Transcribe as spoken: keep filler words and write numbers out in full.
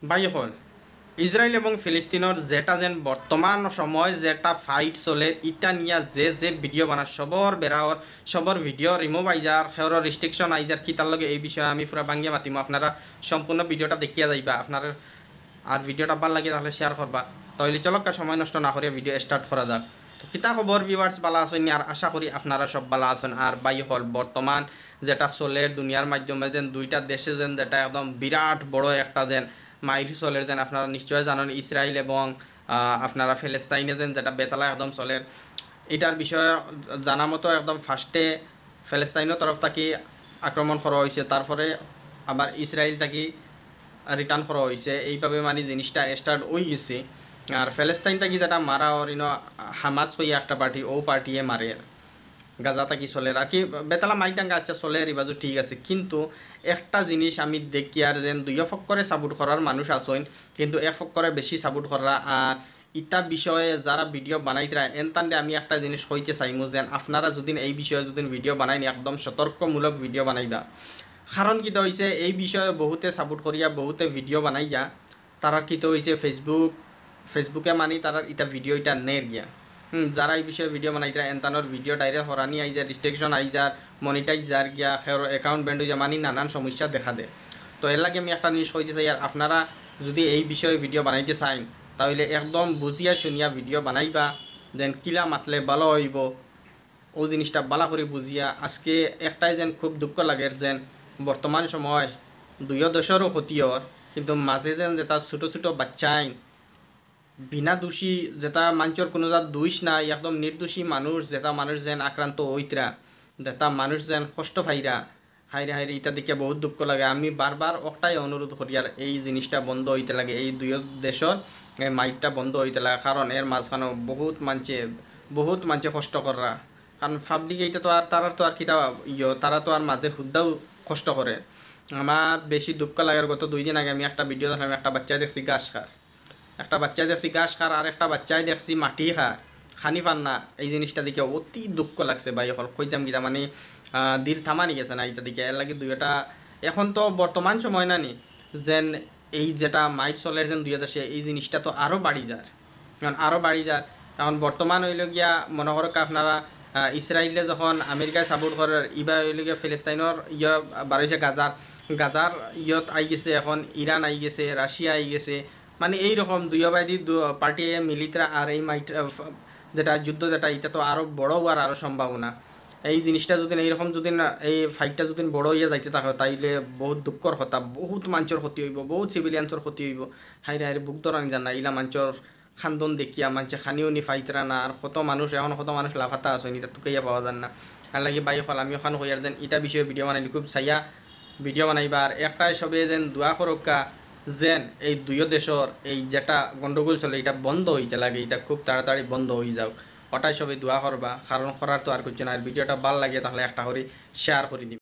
ভাই অকল, ইসরায়েল এবং ফিলিস্তিনর যেটা যেন বর্তমান সময় যেটা ফাইট চলের, ইটা নিয়া যে যে ভিডিও বানার, সবর বেড়াওর, সবর ভিডিও রিমুভ আইযার, হেওরর রেস্ট্রিকশন আইযার, কিতার লগে, এই বিষয়ে আমি পুরা ভাঙ্গিয়া মাতিমু। আপনারা সম্পূর্ণ ভিডিওটা দেখিয়া যাইবা। আপনার আর ভিডিওটা ভালা লাগে তাহলে শেয়ার করবা। তাইলে চলক্কা, সময় নষ্ট না করিয়া ভিডিও স্টার্ট করা যাক। তো কিতা খবর ভিউয়ার্স, ভালা আছইন নি? আর আশা করি আপনারা সব ভালা আছইন। আর ভাই অকল, বর্তমান যেটা চলের দুনিয়ার মাধ্যমে যেন দুইটা দেশে যেন যেটা একদম বিরাট বড় একটা যেন মাইর চলের, যেন আপনারা নিশ্চয় জানইন ইসরায়েল এবং, আহ, আপনারা ফিলিস্তিনে যেন যেটা বেতালা একদম চলের, ইটার বিষয়ে জানা মতো একদম ফার্স্টে ফিলিস্তিনর তরফ থাকি আক্রমণ করা অইছে, তারপরে আবার ইসরায়েল থাকি রিটার্ন করা অইছে। এইভাবে মানে জিনিসটা স্টার্ট অই গেছে। আর ফিলিস্তিন থাকি যেটা মারা অর ইনো হামাস কইয়া একটা পার্টি, অউ পার্টিয়ে মারের। গাজা থাকি চলের আর কি, বেতালা মাইর দাঙ্গা আচ্ছা চলের, ইবাজু ঠিক আছে, কিন্তু একটা জিনিস আমি দেখিয়ার যেন দুইও পক্ষরে সাপোর্ট করার মানুষ আছইন, কিন্তু এক পক্ষরে বেশি সাপোর্ট করা। আর ইতা বিষয়ে যারা ভিডিও বানাইতরা এনতানরে আমি একটা জিনিস কইতে চাইমু যেন আপনারা যুদিন এই বিষয়ে যুদিন ভিডিও বানাইন, একদম সতর্কমূলক ভিডিও বানাইবা। কারণ কিতা অইছে, এই বিষয়ে বহুতে সাপোর্ট করিয়া বহুতে ভিডিও বানাইয়া তারার কিতা অইছে, Facebook, Facebook-এ মানি তারার ইতা ভিডিও ইটা নের গিয়া। হুম, যারা এই বিষয়ে ভিডিও বানাইতরা এনতানর ভিডিও ডাইরেক্ট হরানি আইযার, রেস্ট্রিকশন আইযার, মনিটাইজ যার গিয়া, হেওর অ্যাকাউন্ট ব্যান্ড অইযার, মানি নানান সমস্যা দেখা দেয়। তো এর লাগি আমি একটা জিনিস কইতে চাই, আর আপনারা যুদি এই বিষয়ে ভিডিও বানাইতে চাইন, তাইলে একদম বুঝিয়া শুনিয়া ভিডিও বানাইবা, যেন কিলা মাতলে ভালা অইবো, অউ জিনিসটা ভালা করি বুঝিয়া। আজকে একটাই যেন খুব দুঃখ লাগের যেন বর্তমান সময় দুইও দেশরও ক্ষতি অর, কিন্তু মাঝে যেন যেটা ছোটো ছোটো বাচ্চাইন বিনা দোষী, যেটা মানষর কুনু জাত দোষ নাই, একদম নির্দোষী মানুষ, যেটা মানুষ যেন আক্রান্ত অইতরা, যেটা মানুষ যেন কষ্ট পাইরা, হায়রে হায়রে, ইতা দেখিয়া বহুত দুঃখ লাগে। আমি বারবার অকটাই অনুরোধ করিয়ার এই জিনিসটা বন্ধ অইতে লাগে, এই দুইও দেশর এই মাইরটা বন্ধ অইতে লাগে, কারণ এর মাঝখানো বহুত মানষে, বহুত মানষে কষ্ট কররা। কারণ পাবলিক এইটা তো আর, তারার তো আর কিতা ইয়ো, তারা তো আর মাঝে হুদ্দাও কষ্ট করে। আমার বেশি দুঃখ লাগের, গত দুই দিন আগে আমি একটা ভিডিও দেখলাম, একটা বাচ্চায় দেখছি ঘাস খার, একটা বাচ্চায় দেখছি ঘাস খার, আর একটা বাচ্চায় দেখছি মাটি খার, খানি পার না। এই জিনিসটা দেখিয়া অতি দুঃখ লাগছে ভাই অকল, কইতাম কিতা, মানে, আহ, দিল থামানি গেছে না ইতা দেখিয়া। এর লাগি দুইওটা, এখন তো বর্তমান সময় না নি, যেন এই যেটা মাইর চলের যেন দুইও দেশে, এই জিনিসটা তো আরও বাড়ি যার, এখন আরও বাড়ি যার। এখন বর্তমান অইল গিয়া, মনে করউক্কা আপনারা, আহ, ইসরায়েলে যখন আমেরিকায় সাপোর্ট করের, ইবা অইল গিয়া ফিলিস্তিনর ইয়া বারইছে, গাজার, গাজার ইয়ত আই গেছে, এখন ইরান আই গেছে, রাশিয়া আই গেছে, মানে এইরকম দুইও বায়দি দু-, পার্টি মিলিতরা আর এই মাইট-, আহ, যেটা যুদ্ধ যেটা, ইটা তো আরও বড় অওয়ার আরও সম্ভাবনা। এই জিনিসটা যুদি এইরকম যুদি না, এই ফাইটটা যুদি বড় অইয়া যাইতে থাকে, তাইলে বহুত দুঃখর কথা, বহুত মানষর ক্ষতি অইবো, বহুত সিভিলিয়ানসর ক্ষতি অইবো। হায়রে হায়রে, বুক ধরানি যার না, ইলা মানষর কান্দন দেখিয়া মানষে খানি উনি পাইতরা না, আর কত মানুষ, এখন কত মানুষ লাফাতা আছইন, ইতা তুকাইয়া পাওয়া যার না। এর লাগি ভাই অকল, আমি অখান কইয়ার যেন ইতা বিষয়ে ভিডিও বানাইলে খুব চাইয়া ভিডিও বানাইবা, আর একটাই সবে যেন দোয়া করউক্কা, যেন এই দুইও দেশর এই যেটা গন্ডগোল চলে, ইটা বন্ধ অইতে লাগে, ইটা খুব তাড়াতাড়ি বন্ধ অই যাউক, অটাই সবে দোয়া করবা, কারণ করার তো আর কিচ্ছু নাই। আর ভিডিওটা ভালা লাগে তাহলে একটা করি শেয়ার করি দিবা।